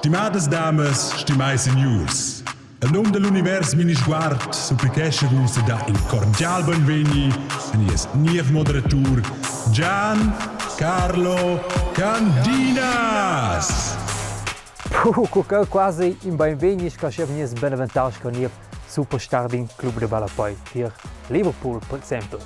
Stimadas damas, stimai signurs, el num dall'univers Minisguard supplichescha vus da dar in cordial beinvegni a nies niev moderatur Gian Carlo Candinas. Puh, cu quasi in beinvegni sco sche vegniss beneventau sco niev superstar d'in club de ballapei tier Liverpool per exempel.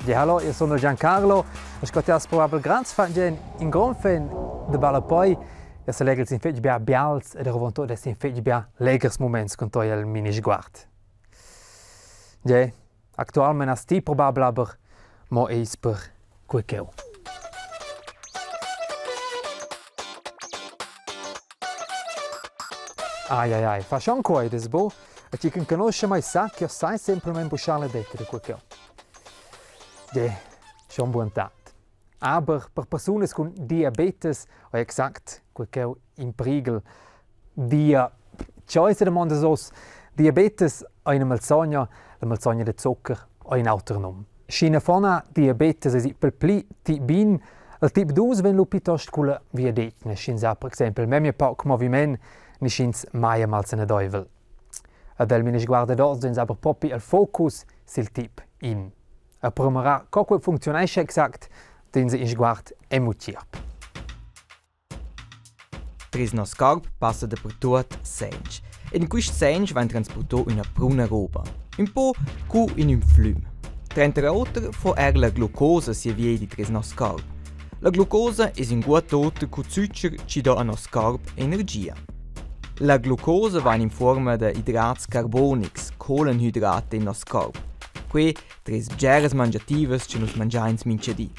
Ja, hallo, io sono Giancarlo e sco ti has probabel grands fan in grond fan de ballapei e se legels in fetg bia bials ed oravontut es in fetg bia leghers muments cun toi el minisguard. Je, actualmein has ti probabel aber mo eis per quei cheu. Ai ai ai, fa schon quei, das bo. E chi ch'enconosce mai sa che sai semplamein buschar la detta da quei cheu. Je, schon buontad. Aber per persunas cun diabetes ei exact quei cheu in prighel. Via tgei sedamondas oz? Diabetes ei ina malsogna, la malsogna da zuccher ei in auter num. Sch'ina affon ha diabetes eisi pel pli tip in, il tip dus vegn lu plitost culla viadetgna, sch'ins ha per exempel memia pauc moviment ni sch'ins maia malsanadeivel. Ed el minisguard dad oz ins aber propi el focus sil tip in. A premarar co quei funcziunescha exact, dins in sguard emotiv. Tres nos corp passa dapertuot sench. Ed in quist sench vain transporto üna pruna roba. Ün po cu in ün flüm. Tranter oter fo eir la glucosa sia viedi tres nos corp. La glucosa es ünguot oter cu zücher chi do a nos corp energia. La glucosa vain in fuorma da idrats carbonics, Kohlenhydrate in nos corp. Que tres bgeras mangiativas che nus mangiains mincha di.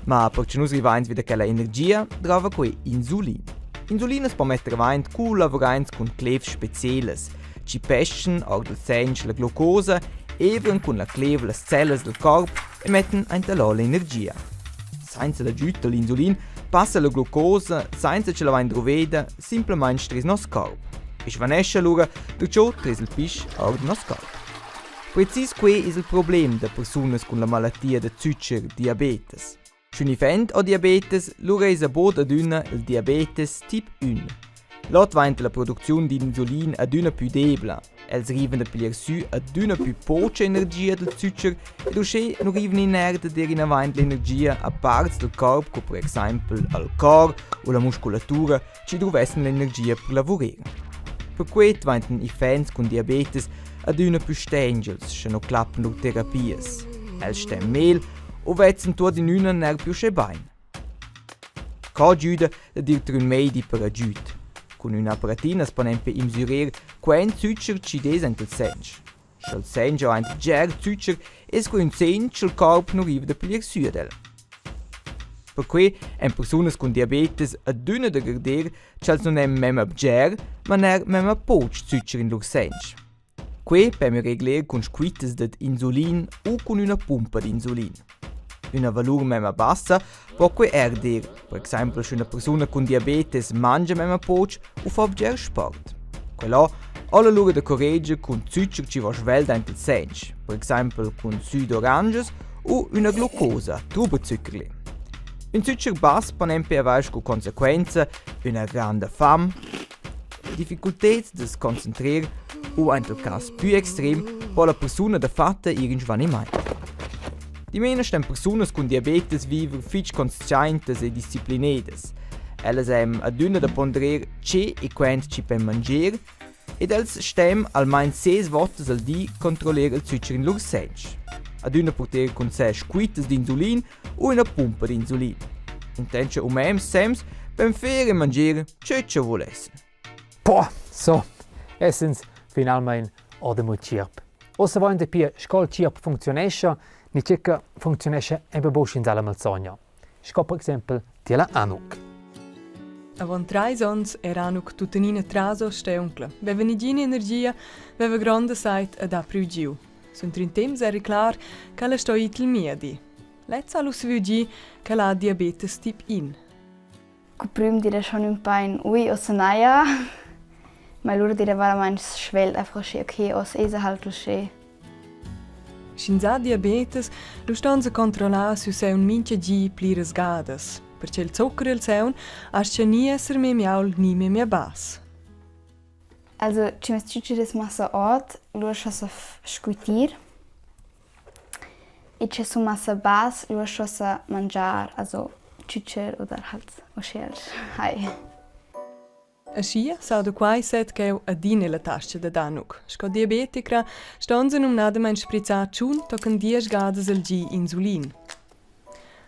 Ma per che nus rivains vi da quella energia, drova quei insulin. Insulin as po metter avaint cu lavurains cun clevs specielas, chi peschen or dal sench la glucosa, evran cun la clev las cellas del corp e metten aint allò l'energia. Sainza l'agüd da l'insulin passa la glucosa, sainza che la vain druveda, simplamaing tres nos corp e svanescha lura darcho tres il pisch our da nos corp. Precis quei es il problem da persunas cun la malattia da zücher diabetes. Sch'ün iffaint ho diabetes, lura esa bod adüna il diabetes tip 1. Là dvainta la producziun d'insulin adüna pü debla. Els rivan da piglier sü adüna pü pocha energia dal zücher ed uschè nu rivan in er da dir inavant l'energia a parts dal corp co per exaimpel al cor o la musculatura chi druvessan l'energia per lavurer. Perquei dvaintan iffaints cun diabetes adüna pü stengels, sche nu clappan lur terapias. Els stan mel o vezzan tuot in üna neir pü uschè bain. Co güda dad ir tar ün meidi per agüd. Cun üna apparatina as po nempe imsürer quant zücher chi'd es aint il sench. Scha'l sench ho aint bger zücher, es que ün segn cha'l corp nu riva da piglier sü ad el. Perquei ein persunas cun diabetes adüna da garder ch'els nun han memma bger, ma neir memma poch zücher in lur sench. Quei per regler cun squittas dad insulin u cun üna pumpa d'insulin. Üna valur memma bassa po quei er dir, per exaimpel sch'üna persuna cun diabetes mangia memma poch u fa bger sport. Quella ho la lura da correger cun zücher chi va svelt aint il sench, per exaimpel cun sü d'orangias u üna glucosa, Trubezückerli. Ün zücher bass po nempe avair scu consequenza üna granda fam, difficulteds da's concentrer u aint il cas pü extrem po la persuna dafatta ir in svanimaint. Dimena stan persunas cun diabetes viver fich consciaintas e disciplinedas. Ellas han adüna da ponderer che e quant chi pen mangier ed els stem almain ses votas al di controller il zücher in lur sench. Adüna purter cun se squittas d'insulin u üna pumpa d'insulin. Intant cha umens sems pen fer e mangier che cha vulessen. Boah, so, essens finalmein odem il tgierp. Ossa vain dapi sco il tgierp funcziunescha, ni tge che funcziunescha eben buc in alla malsogna. Sco per exempel tier la Anuk. Avon treis onns era Anuk tuttenina traso steuncla, veva nigina energia, veva gronda seit ed ha priu giu. Suenter in temps eri clar ch'ella sto ir til miedi. Lez ha lu saviu dir ch'ella ha diabetes tip 1. Cu prüm dire schon ün pain ui ossa n'haja, ma lura dire veramaing svelt einfach uschè okay, ossa esa halt uschè. Sch'ins ha diabetes, lu ston se controllar su seun mintga gi pliras gadas. Perche il zuccher i'l saun as-cha ni esser memia aul ni memia bass. Also, ci mes tschütscher es massa ot, lura scho scuitir. E che sun massa bass, lura scho sa mangiar, also tschütscher oder halt uschè alch. Hai. Aschia s'auda quai set cheu adina ella tastga dad Anuk. Sco diabeticra ston se numnadamein sprizzar tschun tochen diesch gadas al gi insulin.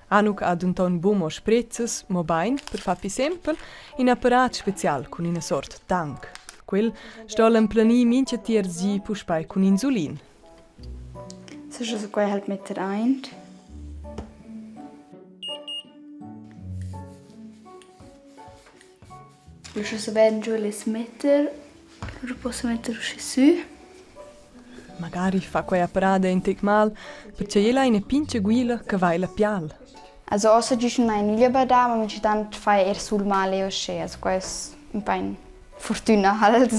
Anuk ha denton buc mo sprezzas, mobein, per far pli sempel, in apparat special cun ina sort tanc. Quel sto el emplenir mintga tierz gi puspei cun insulin. Soll ich quai halt metter aint? Riesce a saver giu less metter, lura possa metter uschè sü. Magari fa quei apparat in tec mal, pertgei ella ha ina pintga guila che va ella pial. Also ossa gist nun hai nüglia badà, ma minchatant fai eir sul mal e uschè, also quai es ün pa ün furtüna halt.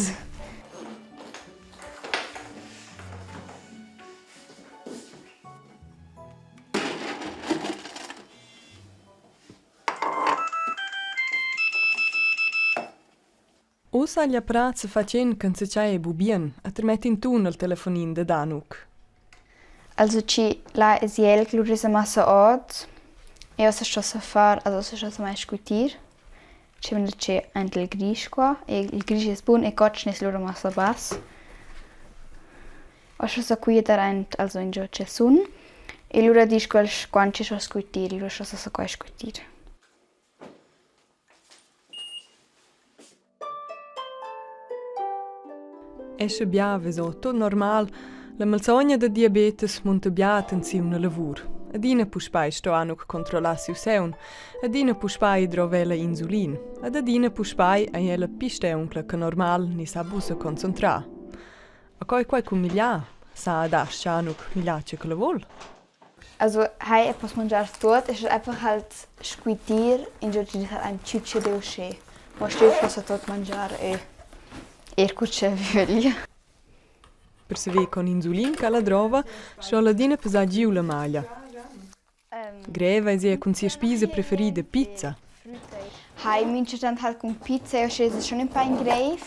Ussa ha igl apparat sefatg ch'enzatgei ei buc bien e termett in tun al telefonin dad Anuk. Also chi là es jelg lura esa massa ot e uossa stossa far, also uossa stossa mai scutir. Chi vegn che aint il grisch qua e il grisch es bun e cotschen es lura massa bass. Uossa sto quiettar aint also ingio cha sun e lura disch quel quant chi sto scutir, lura stossa quai scutir. E sche bia vesa tut normal, la malsogna da diabetes munta bia tensiun e lavur. Adina puspei sto Anuk controllar siu saun, adina puspei drova ella insulin ed adina puspei ei ella pli steuncla che normal ni sa buca seconcentrar. A co ei quei cun migliar? Sa ad astga Anuk migliar tgei ch'ella vul? Also hei e poss mangiar tuot, es einfach halt scuitir ingio chi dess ein tschütscher e uschè. Mo schi possa tuot mangiar e eir cur ch'eu vögl. Per saver con insulin ch'ella drova, sto ella adina pesar giu la maglia. Greva eis era cun sia spisa preferida pizza. Hai minchatant halt cun pizza e uschè es schon ün pa greiv,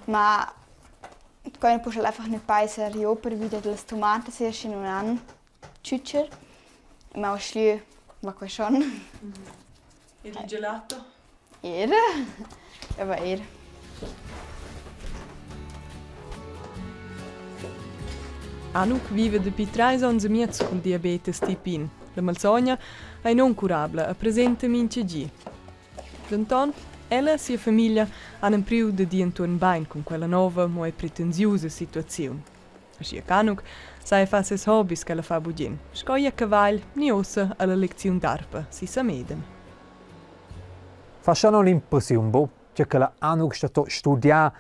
ma Quai nu poss einfach nicht beißer jo pervi da las tomatas e schi nun han tschütscher. Ma uschlü va quai schon. Ed il gelato? Eir. Aber eir. Anuk viva dapi treis onns e miez cul diabetes tip I. La malsogna ei nuncurabla e presenta mintga gi. Denton, ella e sia famiglia han empriu dad ir entuorn bein cun quella nova, mo ei pretensiusa situaziun. Aschia ch'Anuk sa era far ses hobis ch'ella fa bugen, sco ir a cavagl ni ussa alla lecziun d'arpa si Samedan. Fa schon l'impressiun, bo, che quella Anuk sta to studiar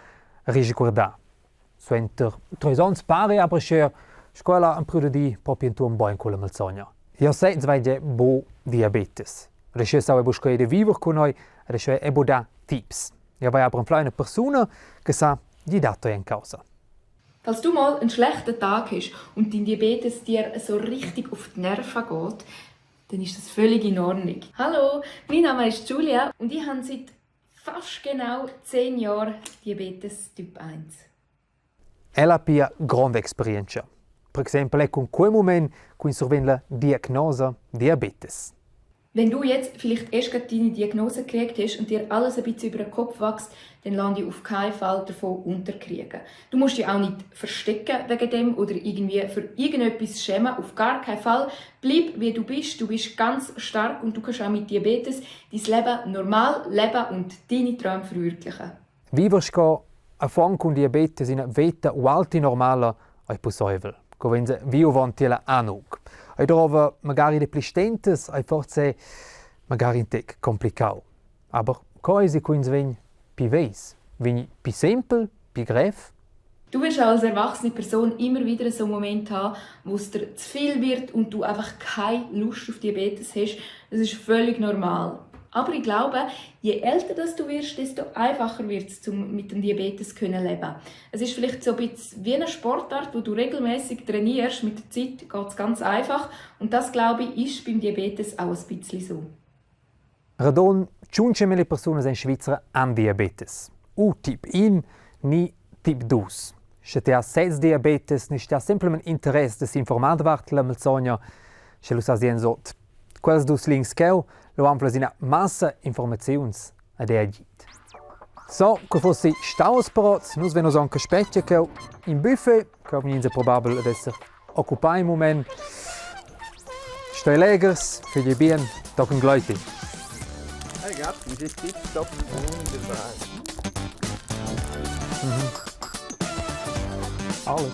e risguardar. Suenter treis onns pari aber sche sco ella empriu da dir propi entuorn bein culla malsogna. Jeu sez vai gie buc diabetes. Ed sche sau ei buca da viver cun noi ed sche ei buca da tips. Jeu vai aber anflar ina persuna che sa gidar toi en caussa. Falls du mal einen schlechten Tag hast und dein Diabetes dir so richtig auf die Nerven geht, dann ist das völlig in Ordnung. Hallo, mein Name ist Julia und ich habe seit Fast genau 10 Jahre Diabetes Typ 1. Ella ha pia gronda experientscha. Per exempel è cun quei mument cu ins survegn la diagnosa diabetes. Wenn du jetzt vielleicht erst gerade deine Diagnose gekriegt hast und dir alles ein bisschen über den Kopf wächst, dann lass dich auf keinen Fall davon unterkriegen. Du musst dich auch nicht verstecken wegen dem oder irgendwie für irgendetwas schämen, auf gar keinen Fall. Bleib wie du bist, du bist ganz stark und du kannst auch mit Diabetes dein Leben normal leben und deine Träume verwirklichen. Viver sco affon cun diabetes ina veta ualti normala ei pusseivel, co vegn viu avon tier la ANUG. Ei drova magari dapli stentas, ei forse magari in tec complicau. Aber co eisi cu ins vegn pi veis? Vegn pi sempel, pi grev? Du wirst auch als erwachsene Person immer wieder so einen Moment haben, wo es dir zu viel wird und du einfach keine Lust auf Diabetes hast. Das ist völlig normal. Aber ich glaube, je älter das du wirst, desto einfacher wird es, um mit dem Diabetes zu leben. Es ist vielleicht so ein bisschen wie eine Sportart, wo du regelmäßig trainierst. Mit der Zeit geht es ganz einfach. Und das, glaube ich, ist beim Diabetes auch ein bisschen so. Radon tschuntschamelli persunas en Svizra han diabetes. U tip 1 ni tip 2. Sche ti has sez diabetes ni sche ti has semplamein interess da s'informar davart la malsogna, sche lu sas jens ot. Quels dus links cheu, lu anflas ina massa informaziuns ed è agid. So, co fossi staus per oz, nus vein oz aunc spetga cheu in buffet, cheu vegnin probabel ad esser occupai in mument. Stei leghers, fegli bien, tochen gleiti. Hey Gabi, das ist tipptopp, wunderbar. Mhm. Alles.